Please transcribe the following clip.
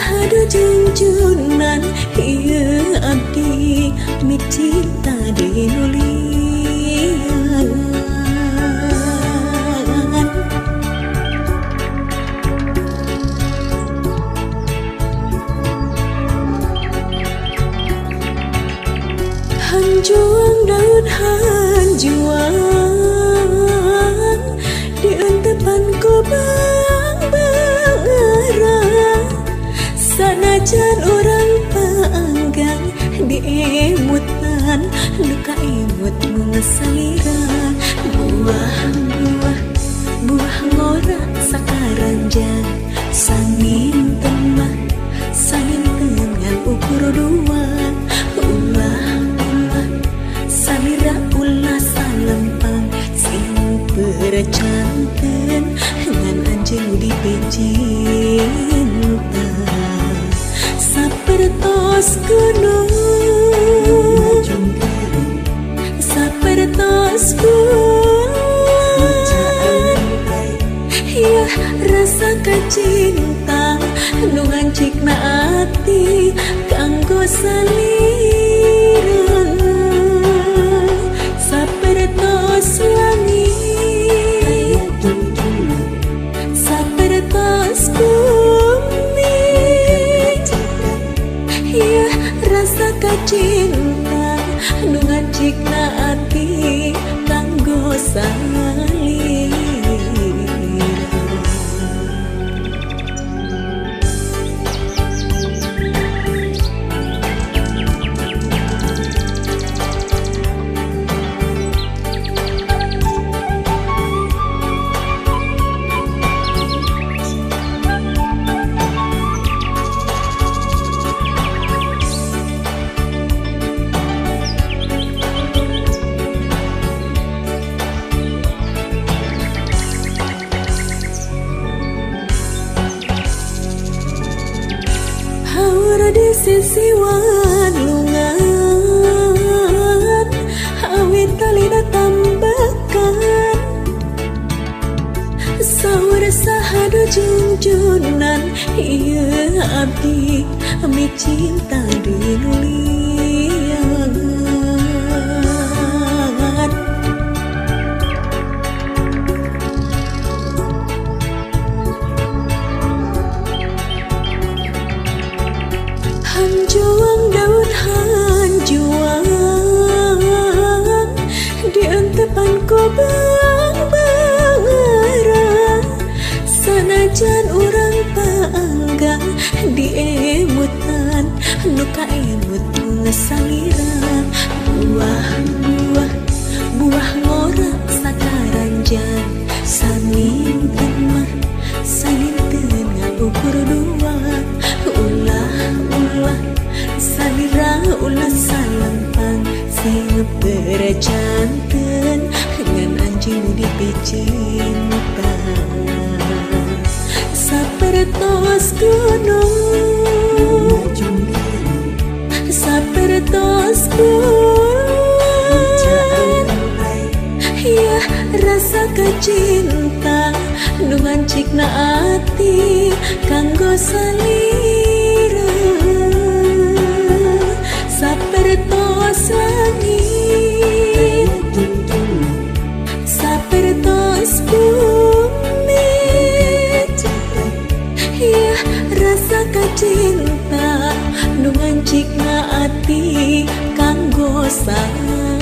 sahadu junjunan ieu abdi micinta dinulian. Hanjuang daun hanjuang dientepan ku bang-bangara, sanajan urang paanggang diemutan luka emut mengesalira. Buah-buah buah ngora sakaranjang saninten mah saninten ngan ukur dua. Ulah ulah salira ulah salempang sing percanten ngan anjeun dipicinta. Sapertos gunung sapertos bulan, ya rasa kacinta nu ngancikna ati kanggo salira. Sapertos langit sapertos bumi, ya rasa kacinta nu ngancikna ati kanggo salira. Di sisi walungan awit talina tambakan, sahur sahadu junjunan ieu abdi micinta dinulian. Hanjuang daun hanjuang dientepan ku bang-bangara, sanajan urang paanggang diemutan nu kaemut ngesalira. Buah-buah buah ngora sakaranjang saninten mah saninten ngabukur dua. Ulah ulah salira ulah salempang sing percanten ngan anjeun dipicinta. Sapertos gunung sapertos bulan, ya rasa kacinta nu ngancikna ati kanggo salira. Sapertos langit sapertos bumi, ya rasa kacinta nu ngancikna ati kanggo salira.